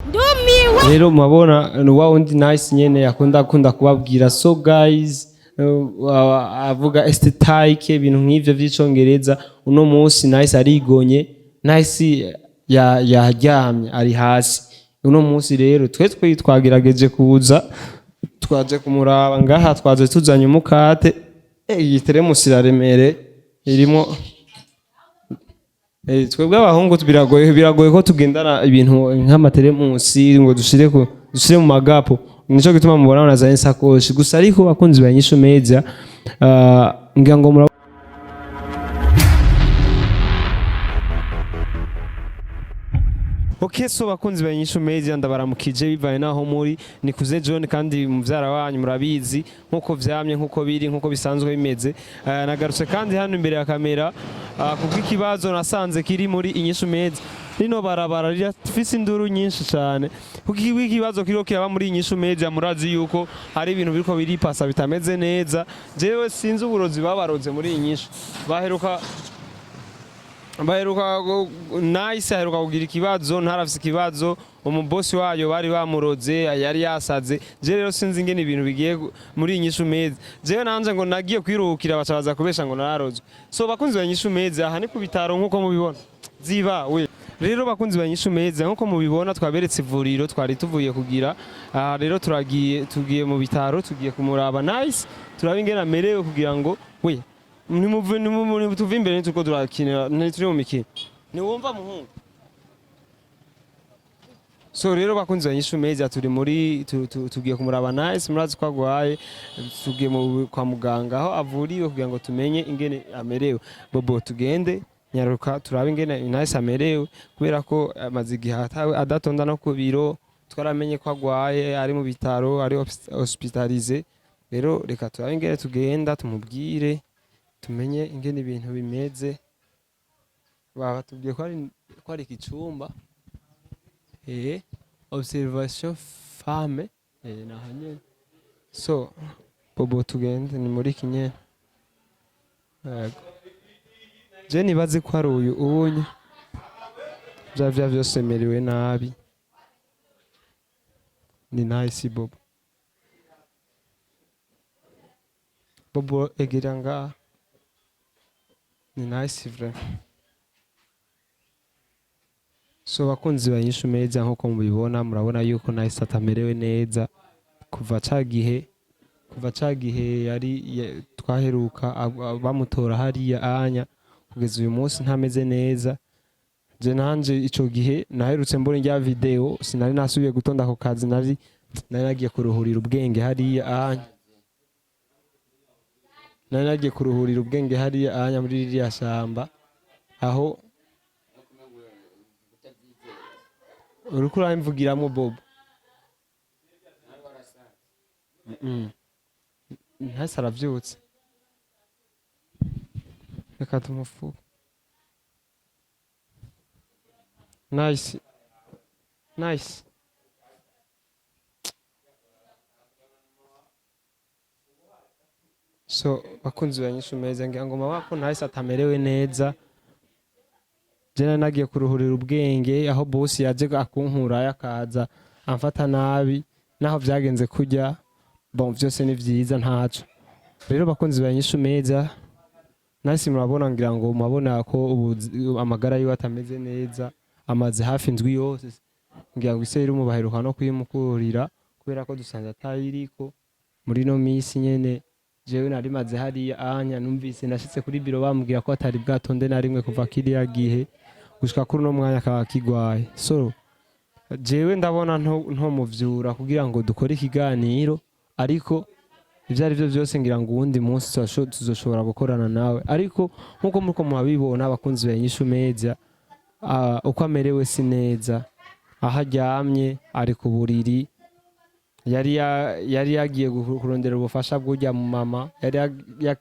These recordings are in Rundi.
Ndumiwe. Rero murabona ni wa wundi Nice nyene yakunda akunda kubabwira, so guys, avuga estetike, ibintu nk'ivyo vy'icongereza. Uno munsi Nice arigonye, Nice yaryamye ari hasi uno munsi. Rero twe twagerageje kuza, twaje kumuraba ngaha, twaje tuzanye umukate. Iyi teremusi iraremere irimo. Twebwe abahungu biragoye ko tugendana ibintu nk'amateremusi ngo dushire mu magapo. Nico gituma mubona nazanye isakoshi gusa. Ariko bakunzi ba Inyishu Media, ngira ngo Okay, so bakunzi ba Inyishu Media, ndabaramukije bivanye naho muri. Ni Kuze John kandi muvyara wanyu, murabizi nkuko vyamye, nkuko biri, nkuko bisanzwe bimeze. Nagarutse kandi hano imbere ya kamera kubwo ikibazo nasanze kiri muri Inyishu Media. Rino barabara rirafise induru nyinshi cyane kuko ikibazo kiriko kiraba muri Inyishu Media. Murazi yuko hari ibintu biriko biripasa bitameze neza. Jewe sinzi uburozi babaroze muri Inyishu. Baheruka Nice aheruka kugira ikibazo, ntarafise ikibazo, umubosi wayo bari bamuroze, yari yasaze. Je rero sinzi ingene ibintu bigiye muri Inyishu Media. Jewe nanje ngo nagiye kwiruhukira, baca baza kubesha ngo nararozwe. So bakunzi ba Inyishu Media, aha ni ku bitaro nkuko mubibona. Ziba we. Rero bakunzi ba Inyishu Media, nkuko mubibona twaberetse ivuriro twari tuvuye kugira. Aha rero turagiye, tugiye mu bitaro, tugiye kumuraba Nice, turabe ingene amerewe kugira ngo we nimuve tuve imbere. Nituko turakinira, ntituri mu mikino, niwumva muhungu. So rero bakunzi ba Inyishu Media, turi muri tugiye kumuraba Nice. Murazi ko agwaye, tugiye kwa muganga aho avuriwe kugira ngo tumenye ingene amerewe. Bobo, tugende, nyaruka, turabe ingene Nice amerewe, kubera ko amaze igihe adatonda no ku biro. Twaramenye ko agwaye, ari mu bitaro, ari hospitalisé. Rero reka turabe ingene tugenda tumubwire, tumenye ingene ibintu bimeze. Batubwiye ko ari iki cumba, observation femme, naho nyene. So Bobo, tugende, ni muri iki nyene. Yego, je nibaze ko ari uyu ubonye vya vyose merewe nabi. Ni Nice. Bobo, Bobo, egera ngaha. Ni Nice vraiment. So bakunzi ba Inyishu Media, nkuko mubibona, murabona yuko Nice atamerewe neza kuva ca gihe yari twaheruka bamutora hariya anya, kugeza uyu munsi ntameze neza. Je nanje ico gihe naherutse mbona irya video, sinari nasubiye gutonda ako kazi, nari nagiye kuruhurira ubwenge hariya anya, nari nagiye kuruhurira ubwenge hariya anya muri ririya shamba aho uriko uramvugiramo. Bobo, ntase aravyutse, reka tumufuke. Nice, Nice. So bakunzi ba Inyishu Media, ngira ngo mama ko Nice atamerewe neza. Je nari nagiye kuruhurira ubwenge aho bosi yaje akunkura, akaza amfata nabi, naho vyagenze kurya. Bon, vyose ni vyiza, ntaco. Rero bakunzi ba Inyishu Media, Nice murabona, ngira ngo murabona ko amagara yiwe atameze neza. Amaze hafi indwi yose, ngira ngo ise mu baheruka no kuyimukurira, kubera ko dusanze atayiriko muri no misi nyene. Jewe nari maze hariya anya, numvise nashitse kuri biro bambwira ko atari bwatonde na rimwe kuva kiriya gihe gushika kuri uno mwanya, akaba akigwaye. So jewe ndabona ntomuvyura kugira ngo dukore ikiganiro, ariko ibyo ari byo byose ngira ngo uwundi munsi tuzoshobora gukorana nawe. Ariko nkuko muriko murabibona, abakunzi ba Inyishu Media, uko amerewe si neza. Aho aryamye, ari ku buriri, yari yagiye kurondera ubufasha bw'urya mu mama yari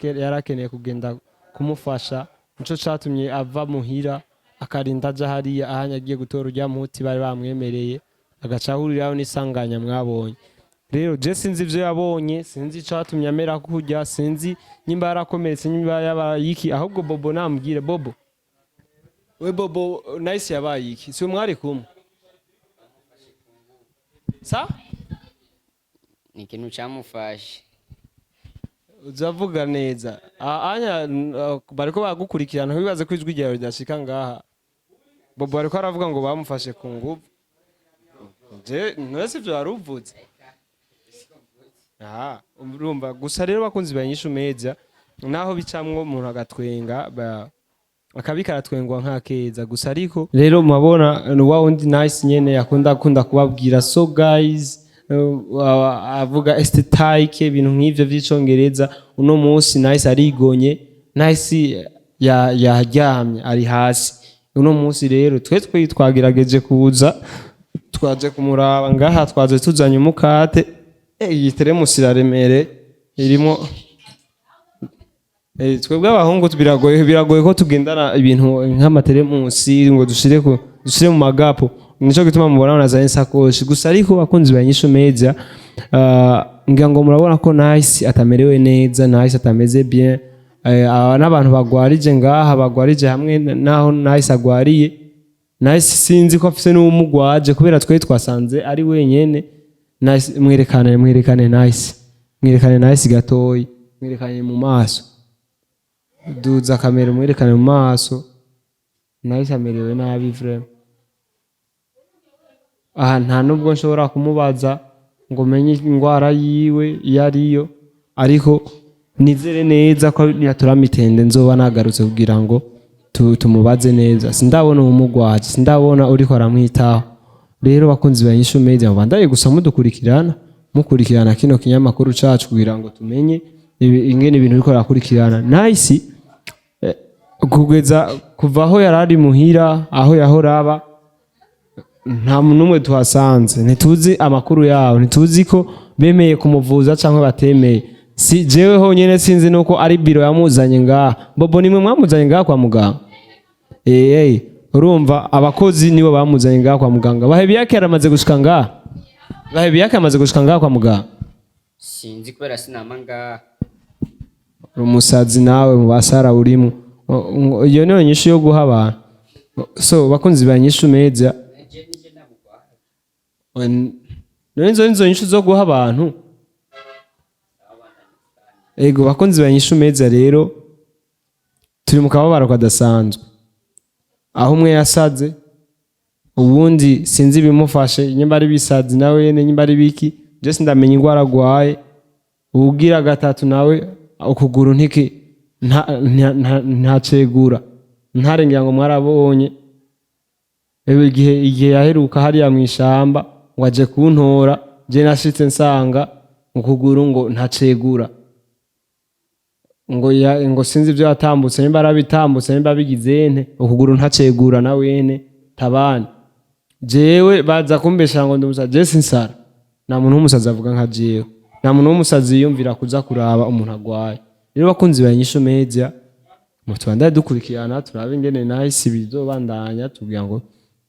yari akeneye kugenda kumufasha. Nico catumye ava muhira akarinda aja hariya ahanya agiye gutora urya muti bari bamwemereye, agaca ahuriraho n'isanganya mwabonye. Rero je sinzi ivyo yabonye, sinzi icatumye amera kurya, sinzi nyimba yarakomeretse, nyimba yabaye iki. Ahubwo Bobo nambwire. Bobo we, Bobo, Nice yabaye iki? Si mwari kumwe? Sa? Ni ikintu camufashe. Uzavuga neza. Anya bariko bagukurikirana, ntibibaze ko ijwi ryawe ridashika ngaha. Bobo ariko aravuga ngo bamufashe ku nguvu. Je ntese ivyo wari uvuze? Ah, urumva gusa rero, bakunzi ba Inyishu Media, naho bicamwo umuntu agatwenga akabi karatwengwa nk'akeza gusa. Ariko rero murabona ni wa wundi Nice nyene yakunda akunda kubabwira. So guys, avuga estetike, ibintu nk'ivyo vy'icongereza. Uno munsi Nice arigonye, Nice yaryamye, ari hasi. Uno munsi rero twe twagerageje kuza, twaje kumuraba ngaha, twaje tuzanye umukate. Iyi teremusi iraremere irimo. Twebwe abahungu biragoye ko tugendana ibintu nk'amateremusi ngo dushire mu magapo. Nico gituma mubona nazanye isakoshi gusa. Ariko bakunzi ba Inyishu Media, ngira ngo murabona ko Nice atamerewe neza, Nice atameze bien. Aba n'abantu bagwarije ngaha, bagwarije hamwe naho Nice agwariye. Nice sinzi ko afise n'uwumugwaje, kubera twe twasanze ari wenyene. Nice, mwerekane, mwerekane Nice, mwerekane Nice gatoyi, mwerekane mu maso. Duza kamera, mwerekane mu maso. Nice amerewe nabi vraiment. Aha nta nubwo nshobora kumubaza ngo menye indwara yiwe iyo ariyo, ariko nizere neza ko niyatura mitende nzoba nagarutse kugira ngo tumubaze neza. Sindabona uwumugwaje, sindabona uriko aramwitaho. Rero bakunzi ba Inyishu Media, mubandaye gusa mudukurikirana, mukurikirana kino kinyamakuru cacu kugira ngo tumenye ingene ibintu biriko birakurikirana. Nice kugeza kuva aho yari ari muhira, aho yahora aba, nta muntu n'umwe tuhasanze. Ntituzi amakuru yabo, ntituzi ko bemeye kumuvuza cyangwa batemeye. Si jewe honyine, sinzi nuko ari biro yamuzanye ngaha. Bobo, nimwe mwamuzanye ngaha kwa muganga? Eh, urumva abakozi nibo bamuzanye ngaha kwa muganga. Bahebiyake yaramaze gushika ngaha? Bahebiyake yamaze gushika ngaha kwa muganga? Sinzi, kubera sinama ngaha. Uri umusazi nawe, mu basara urimo. Iyo niyo nyishu yo guha abantu. So bakunzi ba Nyishu Media, none izo nyishu zo guha abantu? Ego, bakunzi ba Nyishu Media, rero turi mu kababaro kadasanzwe, aho umwe yasaze, uwundi sinzi ibimufashe, nyimba ari bisazi nawe nyene, nyimba ari biki, je sindamenya ingwara agwaye. Uwugira gatatu nawe ukuguru ntiki ntacegura ntarengera ngo mwarabonye. Ewe, igihe yaheruka hariya mu ishamba ngo aje kuntora, je nashitse nsanga ukuguru ngo ntacegura, ngo ngo sinzi ibyo yatambutse, nimba arabitambutse, nimba bigize nte, ukuguru ntacegura na wene tabani. Jewe baza kumbesha ngo ndumusazi. Je sinsara, nta muntu w'umusazi avuga nka jewe, nta muntu w'umusazi yiyumvira kuza kuraba umuntu agwaye. Rero bakunzi ba Inyishu Media, mutubandanye dukurikirana, turabe ingene Nahise bizobandanya, tubwira ngo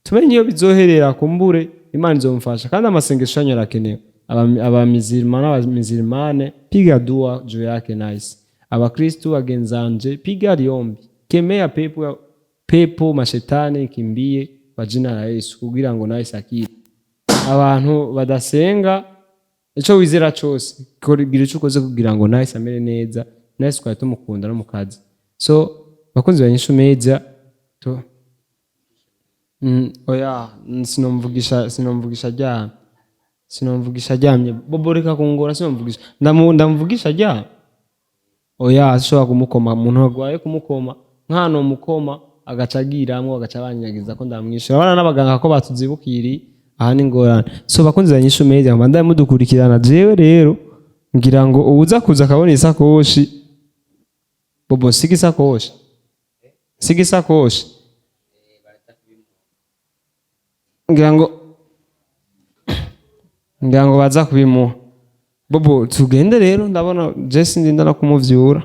tumenye iyo bizoherera. Kumbure Imana izomufasha, kandi amasengesho yanyu arakenewe. Abamizirima n'abamizirimane, piga dua juu yake Nice. Abakristu bagenzanje, piga riombi, kemea pepo, pepo mashetani kimbie kwa jina la Yesu, kugira ngo Nice akire. Abantu badasenga, ico wizera cose, gira ico ukoze kugira ngo Nice amere neza. Nice twari tumukunda no mu kazi. So bakunzi ba Inyishu Media, tu oya, sinomvugisha, sinomvugisha aryamye, sinomvugisha aryamye. Bobo, reka kungora. Sinomvugisha, ndamuvugisha aryamye? Oya, sishobora kumukoma. Umuntu agwaye kumukoma nkano mukoma agaca agiramwo, agaca abanyagiza ko ndamwishe. Urabona n'abaganga ko batuzibukiriye aha, ni ingorane. So bakunzi ba Inyishu Media, mbandaye mudukurikirana. Jewe rero ngira ngo uwuza kuza akabona isakoshi. Bobo, siga isakoshi, siga isakoshi. Ngira ngo baza kubimuha. Bobo, tugende rero, ndabona je sindinda no kumuvyura.